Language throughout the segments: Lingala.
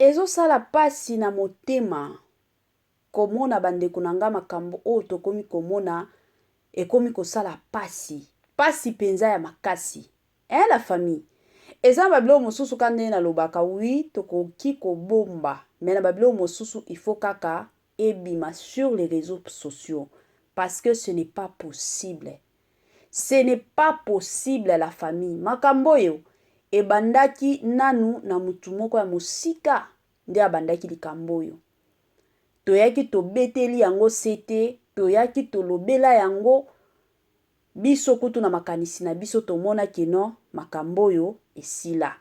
Ezosala pasi na motema komona ba ndeko na nga makambo oyo tokomi komona ekomi kosala pasi, pasi penza ya makasi hein la famille. Eza na ba biloko mosusu ka ndenge nalobaka oui tokoki kobomba mais na ba biloko mosusu il faut kaka ebima sur les reseaux sociaux parce que ce n'est pas possible. Ce n'est pas possible la famille. Makambo oyo ebandaki nanu na mutu moko ya mosika nde abandaki likambo oyo. Toyaki tobeteli yango sete, toyaki tolobela yango, biso kutu na makanisi na biso tomona que non makambo oyo esila.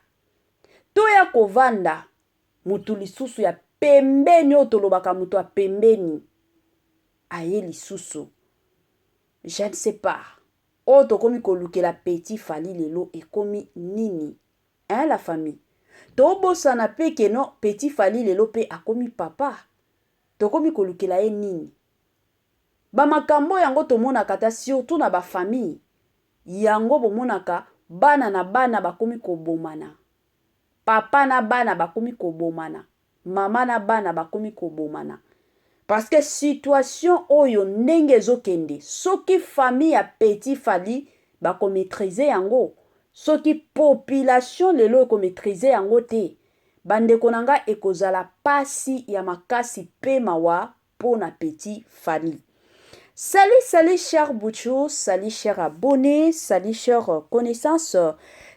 Toya kovanda mutu lisusu ya pembeni oyo tolobaka mutu ya pembeni aye lisusu je ne sais pas oyo tokomi kolukela petit Fally lelo ekomi nini hein la famille tobosana pe que non petit Fally lelo pe akomi papa tokomi kolukela ye nini ba makambo yango tomonaka ata surtout na ba famille yango bomonaka bana na bana bakomi kobomana papa na bana bakomi kobomana mama na bana bakomi kobomana parce que situation oyo ndenge ezokende soki famille ya petit Fally bako maitriser yango soki population lelo eko maitriser yango te bandeko na nga ekozala pasi ya makasi pe mawa pona petit Fally. Salut salut cher Bouchou, salut cher abonné, salut cher connaissance,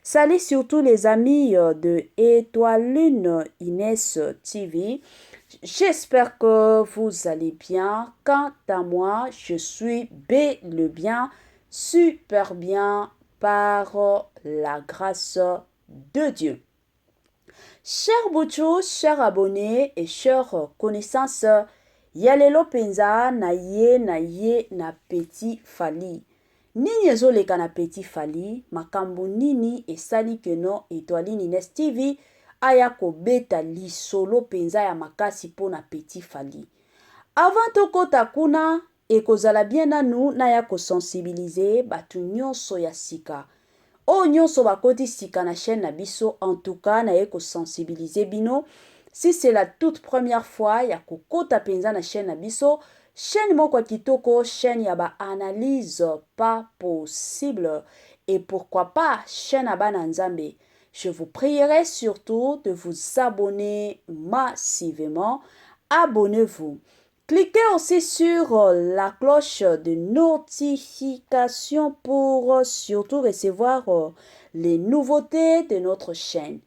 salut surtout les amis de Étoile Lune Inès TV. J'espère que vous allez bien. Quant à moi, je suis bel et bien, super bien par la grâce de Dieu. Cher Bouchou, cher abonné et cher connaissance, ya lelo penza na ye na ye na petit Fally. Nini ezoleka na petit Fally? Makambo nini esali que non Etoiline Ines TV aya kobeta lisolo penza ya makasi pona petit Fally? Avant tokota kuna, Ekozala bien nanu naya ko sensibiliser batu nionso ya sika oyo nionso bakoti sika na chaine na biso en tout cas naye ko sensibiliser bino si c'est la toute première fois ya kokota penza na chaine na biso chaine moko ya kitoko chaine ya ba analyse pas possible et pourquoi pas chaine ya bana nzambe je vous prierai surtout de vous abonner massivement abonnez-vous Cliquez aussi sur euh, la cloche de notification pour euh, surtout recevoir euh, les nouveautés de notre chaîne.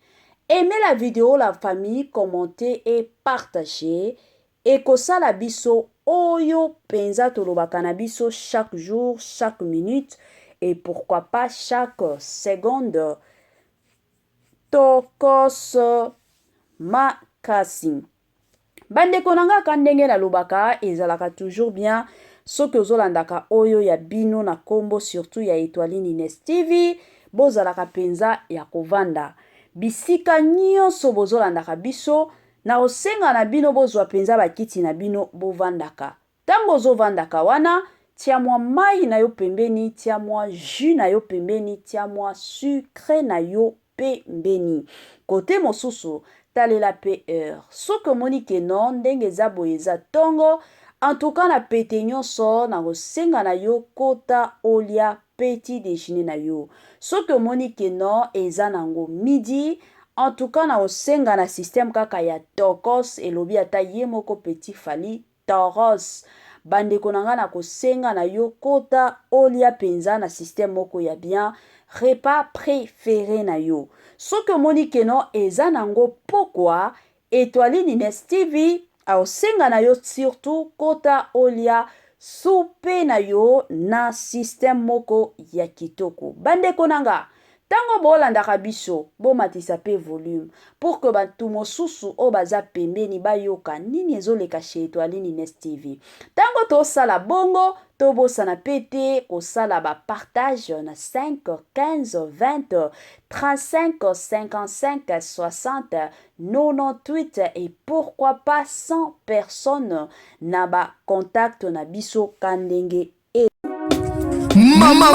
Aimez la vidéo, la famille, commentez et partagez. Ekosala biso oyo penza tolobaka na biso chaque jour, chaque minute et pourquoi pas chaque seconde. Tokos makasi. Bandeko na nga ka ndenge nalobaka ezalaka toujours bien soki ozolandaka oyo ya bino na kombo surtout ya Etoiline Ines TV bozalaka penza ya kovanda bisika nyonso bozolandaka biso na osenga na bino bozwa penza bakiti na bino bovandaka tango ozovandaka wana tia mwa mayi na yo pembeni tia mwa jus na yo pembeni tia mwa sucre na yo pembeni. Cote mosusu, talela pe heure. Soki omoni que non, ndenge eza boye eza tongo, en tout cas na pete nionso nakosenga na yo kota olia petit dejeuner na yo. Soki omoni que non, eza nango midi, en tout cas nakosenga na système kaka ya tokos, elobi ata ye moko petit Fally, Tauros ba ndeko na nga nako senga na yo kota olia penza na système moko ya bien repas prefere na yo soki omoni que non eza na ngo pokwa Etoiline Ines TV aosenga na yo surtout kota olia soupe na yo na système moko ya kitoko ba ndeko na nga Tango bolandaka biso, bomatisa pe volume pour que batu mosusu oyo baza pembeni bayoka nini ezoleka chez Etoiline Ines TV. Tango tosala bongo, tobosana pe te kosala ba partage na 5, 15, 20, 35, 55, 60, 98 et pourquoi pas 100 personnes na ba contacts na biso ka ndenge Mama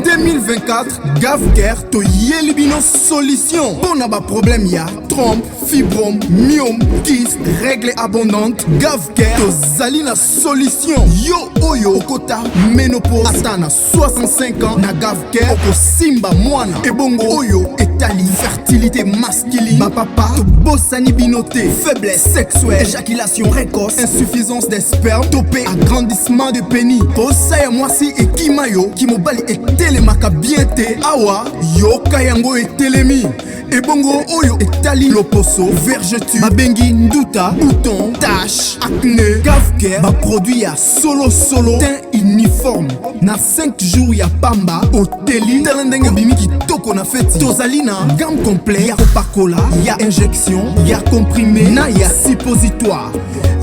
2024 Gavker toyeli bino solution mpo na baproblème ya. Trompe, fibrome, myome, kyste, règle abondante, Gavcare tozali na solution. Yo oyo okota ménopause ata na 65 ans, na Gavcare okosimba mwana. Ebongo oyo etali fertilité masculine, bapapa tobosani bino te. Faiblesse sexuelle, éjaculation précoce, insuffisance des spermes to mpe agrandissement de pénis, posa ya mwasi ekima yo, kimobali etelemaka bien te, awa yoka yango etelemi. Ebongo oyo etali loposo, vergeture babengi nduta, bouton, tache, acné, Gavcare baproduit ya solosolo, teint uniforme na 5 jours ya pamba oteli. Tala ndenge obimi kitoko na feti. Tozali na gamme complet ya kopakola, ya injection, ya comprimé na ya suppositoire.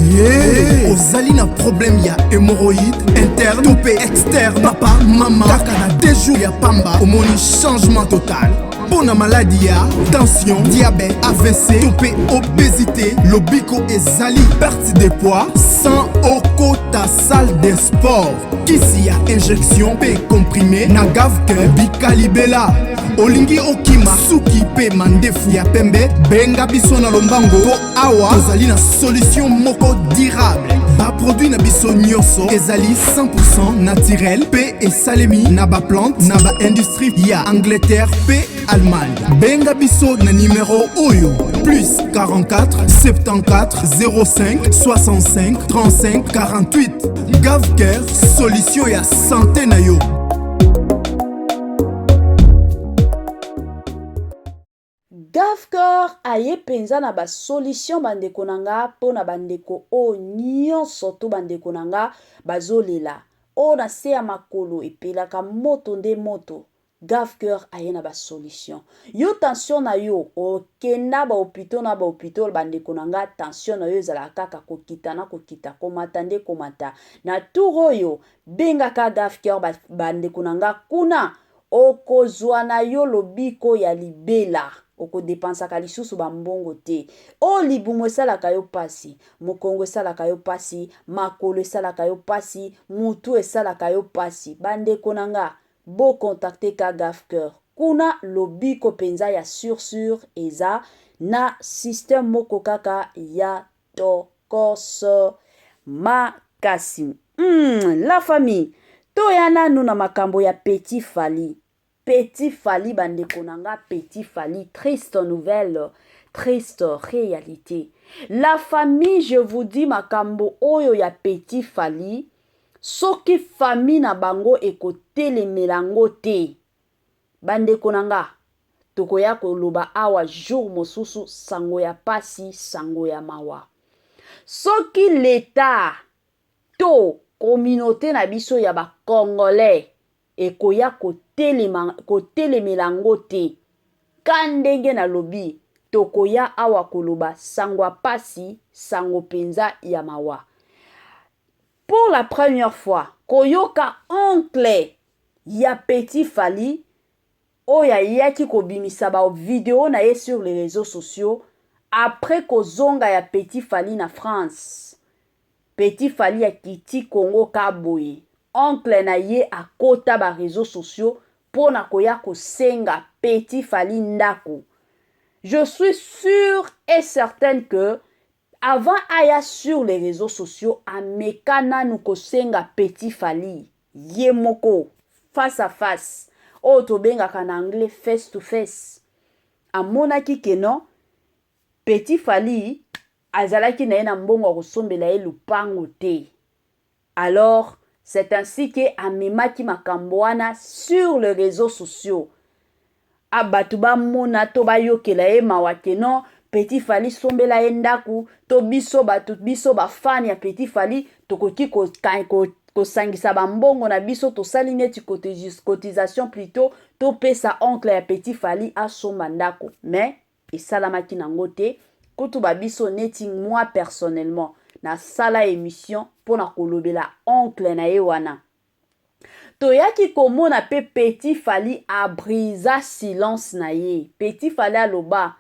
Yeah. Ozali na problème ya hémorroïde interne to mpe externe, papa, mama, kaka na 2 jours ya pamba omoni changement total. Mpo na maladi ya tension, diabète, AVC to mpe obésité, lobiko ezali, perte de poids sans okota salle de sport. Kisi ya injection mpe comprimé na Gavcare, bikalibela. Olingi okima suki mpe mandefu ya pembe, benga biso na lombango mpo awa tozali na solution moko durable. Baproduit na biso nyonso ezali 100 naturel mpe esalemi na baplante na baindustrie ya Angleterre mpe Allemagne. Benga biso na nimero oyo: plus 44 74 05 65 35 48. Gavcare, solution ya santé na yo. Gavcare aye mpenza na basolution, bandeko na nga, mpo na bandeko oyo nyonso to bandeko na nga bazolela oyo na se ya makolo epelaka moto nde moto. Gavcare aye na basolution. Yo, tension na yo, okenda bahôpitaux na bahôpitaux, bandeko na nga, tension na yo ezalaka kaka kokita na kokita, komata nde komata. Na tour oyo, bengaka Gavcare, bandeko na nga, kuna okozwa na yo lobiko ya libela, okodépensaka lisusu bambongo te. Oyo libumu esalaka yo mpasi, mokongo esalaka yo mpasi, makolo esalaka yo mpasi, mutu esalaka yo mpasi, bandeko na nga, bocontacter ka Gavcare. Kuna lobiko mpenza ya sûr sûr eza na système moko kaka ya tokoso makasi. La famille, toya nanu na makambo ya Petit Fally. Petit Fally, bandeko na nga, Petit Fally, triste nouvelle, triste réalité. La famille, je vous dis, makambo oyo ya Petit Fally, soki famille na bango ekotelemela yango te, bandeko na nga, tokoya koloba awa jour mosusu sango ya pasi, sango ya mawa. Soki leta to communauté na biso ya bacongolais ekoya kotelemela yango te, ka ndenge nalobi, tokoya awa koloba sango ya pasi, sango mpenza ya mawa. Pour la première fois koyoka oncle ya Petit Fally oyo ayaki kobimisa bavideo na ye sur les réseaux sociaux après kozonga ya Petit Fally na France. Petit Fally akiti Congo ka boye, oncle na ye akota baréseaux sociaux mpo na koya kosenga Petit Fally ndako. Je suis sûre et certaine que avant aya sur les réseaux sociaux, ameka nanu kosenga Petit Fally ye moko face à face, oyo tobengaka na anglais face to face. Amonaki ke non, Petit Fally azalaki na ye na mbongo ya kosombela ye lupango te. Alors c'est ainsi ke amemaki makambo wana sur les réseaux sociaux, a bato bamona to bayokela ye mawa ke non, Petit Fally sombela ye ndako, to biso bato, biso bafani ya Petit Fally, tokoki kosangisa bambongo na biso, tosali neti cotisation plutôt, topesa oncle ya Petit Fally asomba ndako. Mais esalamaki nango te. Kutu babiso neti moi personnellement nasala émission mpona kolobela oncle na ye wana. Toyaki komona mpe Petit Fally abrisa silence na ye. Petit Fally aloba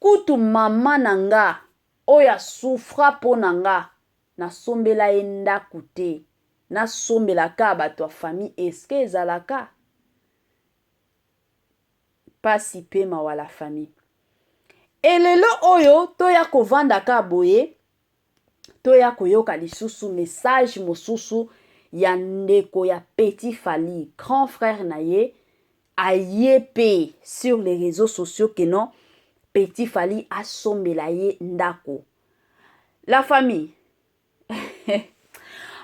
kutu: "Mama na nga oyo asouffra mpo na nga, nasombela ye ndako te, nasombelaka bato ya famille." Eske ezalaka mpasi mpe mawa, la famille. E lelo oyo toya kovanda ka boye, toya koyoka lisusu message mosusu ya ndeko ya Petit Fally, grand frère na ye, aye pe sur les réseaux sociaux que non, Petit Fally asombela ye ndako. La famille,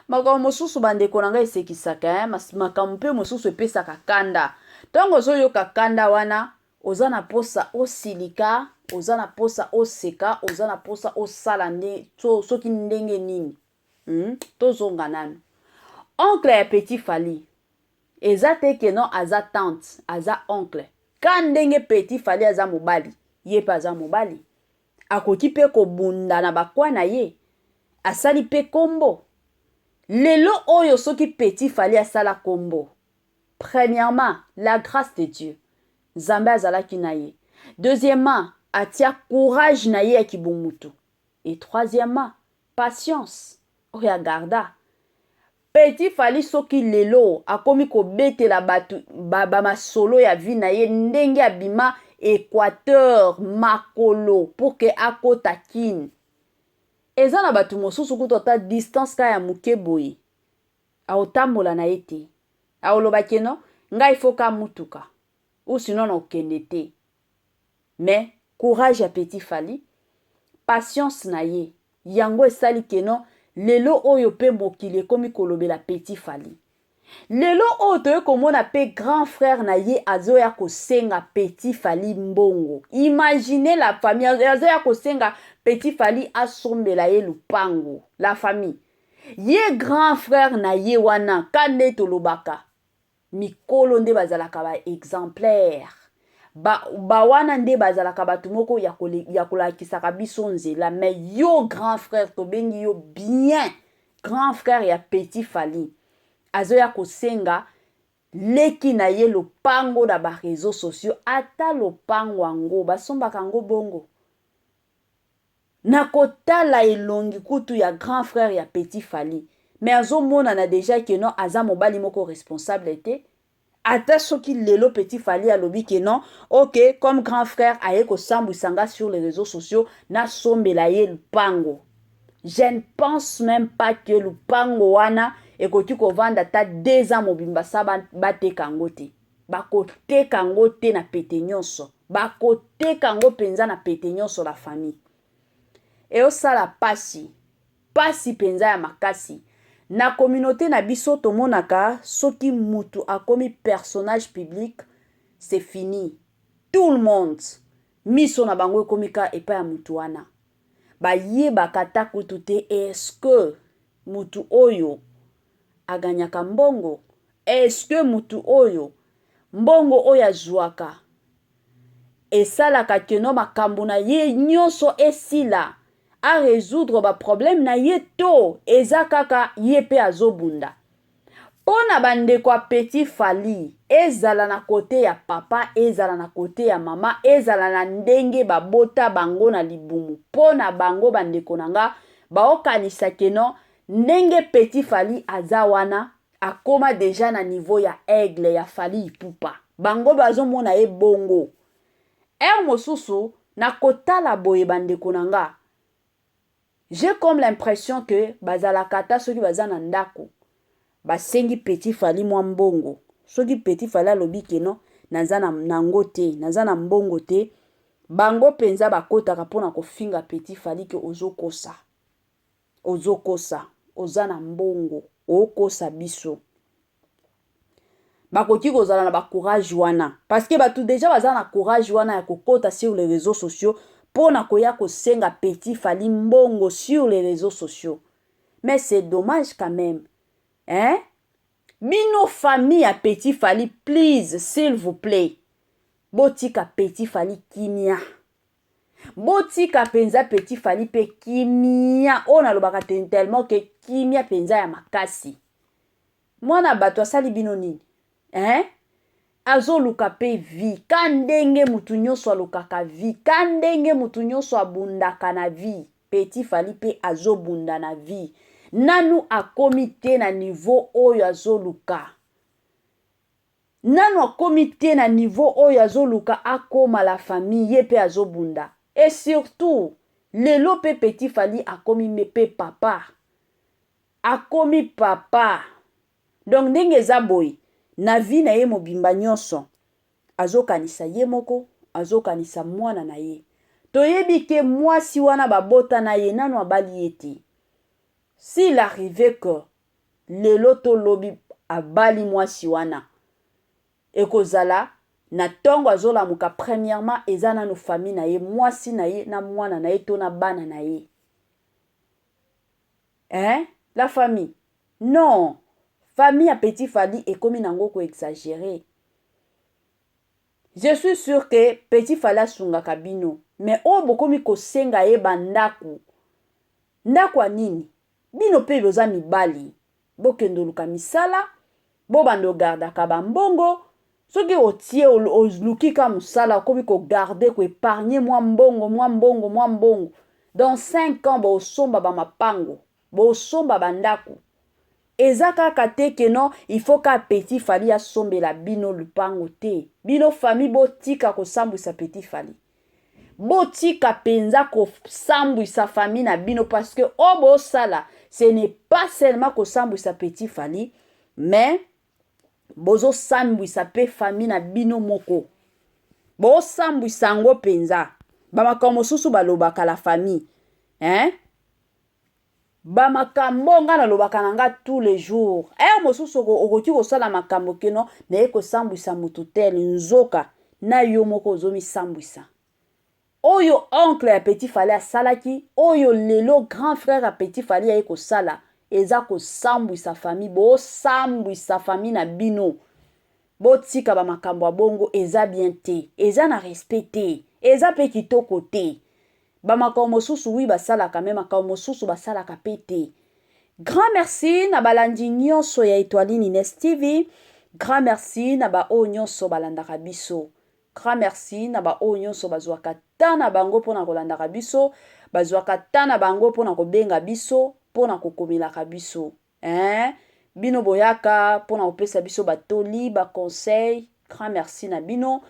makambo mosusu bandeko na ngai esekisaka, eh? Makambo mpe mosusu epesaka kanda. Ntango ozoyoka kanda wana, oza na posa osilika, oza na posa oseka, oza na posa osala nde, so, soki ndenge nini. Tozonga nanu. Oncle ya Petit Fally, eza te ke non aza tante, aza oncle. Ka ndenge Petit Fally aza mobali, ye pe aza mobali. Akoki pe kobunda na bakwa na ye. Asali pe kombo. Lelo oyo soki Petit Fally asala kombo, premièrement, la grâce de Dieu. Nzambe azalaki na ye. Deuxièmement, atia courage na ye ya kibumutu. Et troisièmement, patience oyo agarda. Petit Fally soki lelo akomi kobetela batu ba, ba masolo ya vie na ye ndenge abima Equateur makolo pour que akota Kin. Eza na batu mosusu kutu ata distance ka ya muke boye akotambola na ye te. Akoloba ke non, ngai faut ka mutuka ou sinon nakokende te. Mais courage ya Petit Fally, patience na ye, yango esali que non lelo oyo pe mokili ekomi kolobela Petit Fally. Lelo oyo toye komona pe grand frère na ye azoya kosenga Petit Fally mbongo. Imaginez la famille, azoya kosenga Petit Fally asombela ye lupango. La famille. Ye grand frère na ye wana, ka nde tolobaka, mikolo nde bazalaka ba exemplaire. Ba, ba wana nde bazalaka bato moko ya, kole, ya kolakisaka biso nzela. Mais yo grand frère, tobengi yo bien grand frère ya Petit Fally, azoya kosenga leki na ye lopango na ba réseaux sociaux. Ata lopango yango basombaka yango bongo? Na kotala elongi kutu ya grand frère ya Petit Fally, mais azomonana dejà que non, aza mobali moko responsable te. Ata soki lelo Petit Fally alobi que non, ok, comme grand frère aye kosambwisa nga sur les réseaux sociaux, nasombela ye lupango. Je ne pense même pas que lupango wana ekoki kovanda ata 2 ans mobimba sa bateka yango te. Bakoteka yango te na pete nyonso. Bakoteka yango mpenza na pete nyonso, la famille. Eosala pasi, pasi mpenza ya makasi. Na communauté na biso tomonaka soki mutu akomi personnage public, c'est fini. Tout le monde miso na bango ekomi ka epai ya mutu wana. Bayebaka ata kutu te est-ce que mutu oyo aganyaka mbongo, est-ce que mutu oyo mbongo oyo azwaka esalaka keno makambo na ye nyonso esila, a résoudre ba problème na ye, to eza kaka ye pe azobunda. Mpo na bandeko ya Petit Fally, ezala na kote ya papa, ezala na kote ya mama, ezala na ndenge babota bango na libumu, mpo na bango bandeko na nga baokanisa ke non, ndenge Petit Fally aza wana, akoma deja na niveau ya aigle ya Fally Ipupa. Bango bazomona ye bongo. Heure mosusu na kotala boye bandeko na nga, j'ai comme l'impression que bazalaka ata soki baza na ndako, basengi Petit Fally mwa mbongo. Soki Petit Fally alobi ke non, naza na nango te, naza na mbongo te, bango penza bakotaka mpona kofinga Petit Fally ke ozokosa. Ozokosa, oza na mbongo, okosa biso. Bakoki kozala na ba courage wana, parce que bato deja baza na courage wana ya kokota sur les réseaux sociaux mpona koya kosenga Petit Fally mbongo sur les réseaux sociaux. Mais c'est dommage quand même, hein? Bino famille ya Petit Fally, please, s'il vous plaît, botika Petit Fally kimia. Botika penza Petit Fally pe kimia. Oyo nalobaka tellement que kimia penza ya makasi. Mwana bato asali bino nini? Hein? Azoluka pe vie. Ka ndenge mutu nyonso alukaka vie. Ka ndenge mutu nyonso abundaka na vie. Petit Fally pe azobunda na vie. Nanu akomi te na niveau oyo azoluka. Nanu akomi te na niveau oyo azoluka akoma, la famille, ye pe azobunda. Et surtout lelo pe petit Fally akomi pe papa. Akomi papa. Donc ndenge eza boye na vie na ye mobimba nionso azokanisa ye moko, azokanisa mwana na ye. Toyebi ke mwasi wana babota na ye nanu abali ye te. S'il arrive que lelo to lobi abali mwasi wana, ekozala na tongo azolamuka premièrement eza nanu famille na ye, mwasi na ye na mwana na ye to na bana na ye. Hein la famille non famille ya petit Fally ekomi nango ko exagerer je suis sur que petit Fally asungaka bino mais oyo bokomi kosenga ye ba ndaku ndaku ya nini bino pe boza mibali bokende oluka misala bobanda ogardaka ba mbongo soki otie oluki ka musala okomi ko garder ko epargner mwa mbongo mwa mbongo mwa mbongo dans 5 ans bosomba ba mapango bosomba ba ndaku eza kaka te que non il faut ka petit Fally asombela bino lupango te bino famille botika kosambwisa petit Fally botika penza kosambwisa famille na bino parce que oyo bosala ce n'est pas seulement kosambwisa petit Fally mais bozosambwisa pe famille na bino moko bosambwisa yango penza bamakambo mosusu balobaka la famille hein bamakambo nga nalobaka na nga tous les jours heure mosusu okoki kosala makambo keno naye kosambwisa motu tel nzoka na yo moko ozomisambwisa Oyo oncle ya petit Fally asalaki, oyo lelo grand frère ya petit Fally aye kosala eza kosambwisa famille, bosambwisa famille na bino. Botika ba makambo ya bongo eza bien te, eza na respect te, eza pe kitoko te. Ba makambo mosusu oui basalaka mais makambo mosusu basalaka pe te. Grand merci na balandi nyonso ya Etoiline Ines TV. Grand merci na ba oyo nyonso balandaka biso. Grand merci na ba oyo nionso bazuaka temps na bango pona kolandaka biso, bazuaka temps na bango pona kobenga biso, pona kokomelaka biso eeh bino boyaka pona kopesa biso ba toli, ba conseils, grand merci na bino.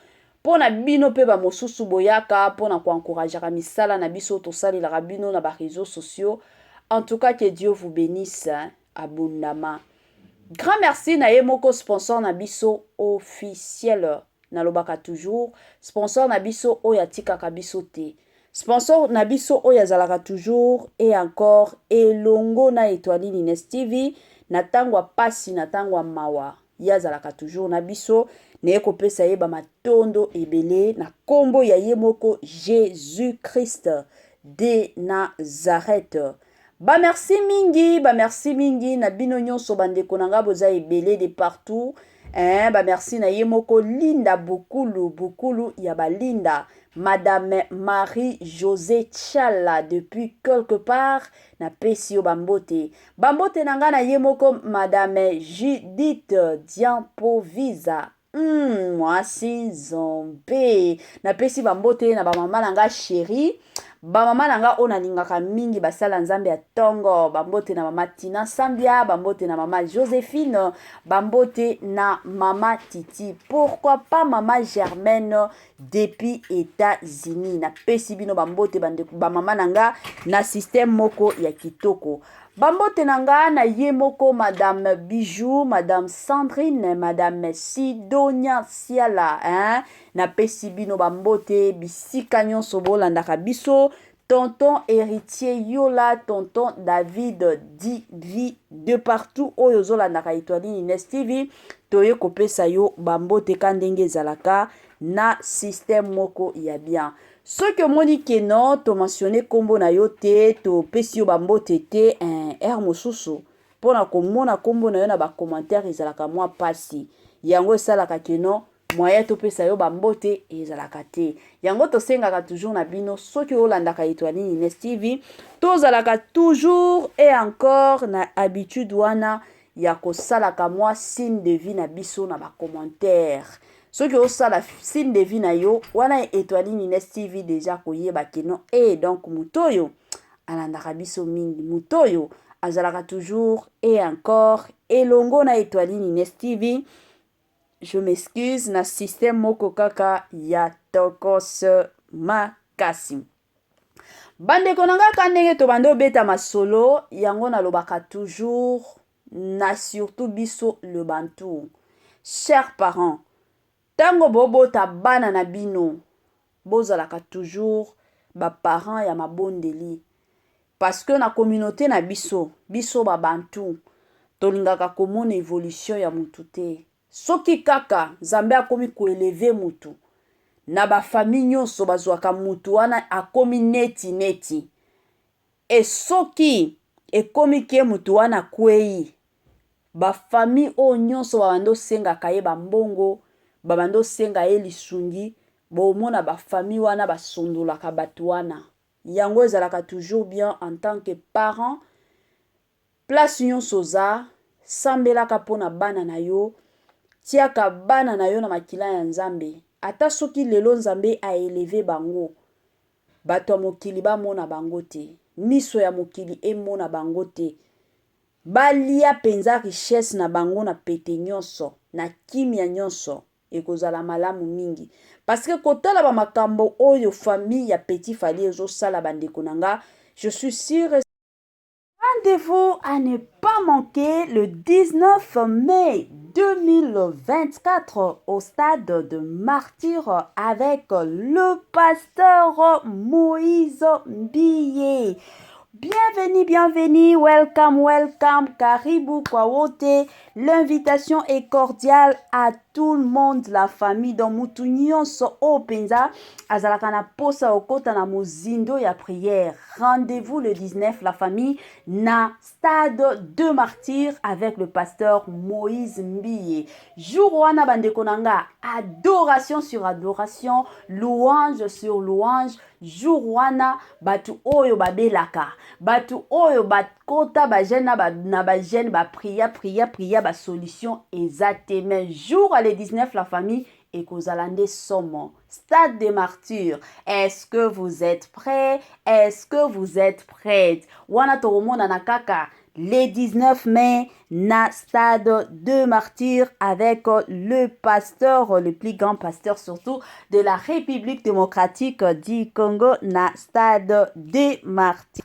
Pona bino pe ba mosusu boyaka pona ko encourageaka misala na biso tosalelaka bino na ba reseaux sociaux en tout cas que Dieu vous benisse abondamment. Grand merci na ye moko sponsor na biso officiel nalobaka toujours sponsor na biso oyo atikaka biso te sponsor na biso oyo azalaka toujours et encore elongo na Etoiline Ines TV na tango ya pasi na tango ya mawa ye azalaka toujours na biso naye kopesa ye ba matondo ebele na kombo ya ye moko Jesus Christ de Nazareth Ba merci mingi, ba merci mingi na bino nyonso ba ndeko na nga boza ebele de partout. Eh, ba merci na ye moko Linda Bukulu, Bukulu ya ba Linda. Madame Marie-Josée Tshala depuis quelque part na pesi yo ba mbote. Ba mbote na nga na ye moko Madame Judith Diampovisa. Hum, mwasi nzombe napesi bambote na bamama na nga sheri bamama na nga oyo nalingaka mingi basala nzambe ya ntongo bambote na mama tina sambia bambote na mama josephine bambote na mama titi pourquoi pas mama germaine depuis Etats-Unis. Napesi bino bambote bandeko bamama na nga na système moko ya kitoko. Bambote na nga na ye moko madame Bijou, madame Sandrine, madame Sidonia Siala, hein? Napesi bino bambote bisika nyonso bolandaka biso. Tonton Heritier Yola, tonton David Divi, de partout oyo ozolandaka Etoiline Ines TV, toye kopesa yo bambote ka ndenge ezalaka na système moko ya bien. Soki omoni ke non to mentionner kombo na yo te, topesi yo bambote te, eh, heure mosusu mpo na komona kombo na yo na ba commentaire ezalaka mwa pasi. Yango esalaka ke non moyen topesa yo ba mbote ezalaka te. Yango tosengaka toujours na bino soki olandaka Etoiline Ines TV, tozalaka toujours et encore na habitude wana ya kosalaka mwa signe de vie na biso na ba commentaire. Soki osala signe de vie na yo wana Etoiline Ines TV deja koyeba ke non eh donc moto oyo alandaka biso mingi, moto oyo azalaka toujours et encore elongo na Etoiline Ines TV. Je m'excuse na système moko kaka ya tokos makasi. Bandeko na nga, ka ndenge tobandi obeta masolo yango, nalobaka toujours na surtout biso le Bantu, chers parents, ntango bobota bana na bino, bozalaka toujours baparent ya mabondeli, parce que na communauté na biso, biso Babantu, tolingaka komona évolution ya mutu te. Soki kaka Nzambe akomi koélever mutu na bafamille nyonso, bazwaka mutu wana akomi neti neti e. Soki ekomi ke mutu wana akwei, bafamille oyo nyonso babandi osengaka ye bambongo, babandi osenga ye lisungi, bomona bafamille wana basondolaka bato wana. Yango ezalaka toujours bien, en tant que parent, place nyonso oza, sambelaka mpona bana na yo, tiaka bana na yo na makila ya Nzambe. Ata soki lelo Nzambe aélever bango, bato ya mokili bamona bango te, miso ya mokili emona bango te, balia mpenza richesse na bango na pete nyonso, na kimia nyonso, ekozala malamu mingi. Parce que kotala bamakambo oyo famille ya Petit Fally ezosala, bandeko na nga, je suis sûr. Rendez-vous à ne pas manquer le 19 mai 2024 au stade de Martyr avec le pasteur Moïse Mbiye. Bienvenue, bienvenue, welcome, welcome, karibu kwa wote. L'invitation est cordiale à tout le monde, la famille. Donc, mutu nyonso oyo mpenza azalaka na posa okota na mozindo ya prière. Rendez-vous le 19, la famille, na stade de Martyr avec le pasteur Moïse Mbiye. Jour wana, bandeko na nga, adoration sur adoration, louange sur louange. Jour wana, bato oyo babelaka, bato oyo bakota bajeûne na bajeûne, baprier, prier, prier, basolution eza te, mais jour le 19, la famille, ekozala nde somo. Stade de Martyr, est-ce que vous êtes prêts? Est-ce que vous êtes prêtes? Wana tokomonana kaka le 19 mai na stade de Martyr avec le pasteur, le plus grand pasteur surtout de la République démocratique du Congo, na stade de Martyr.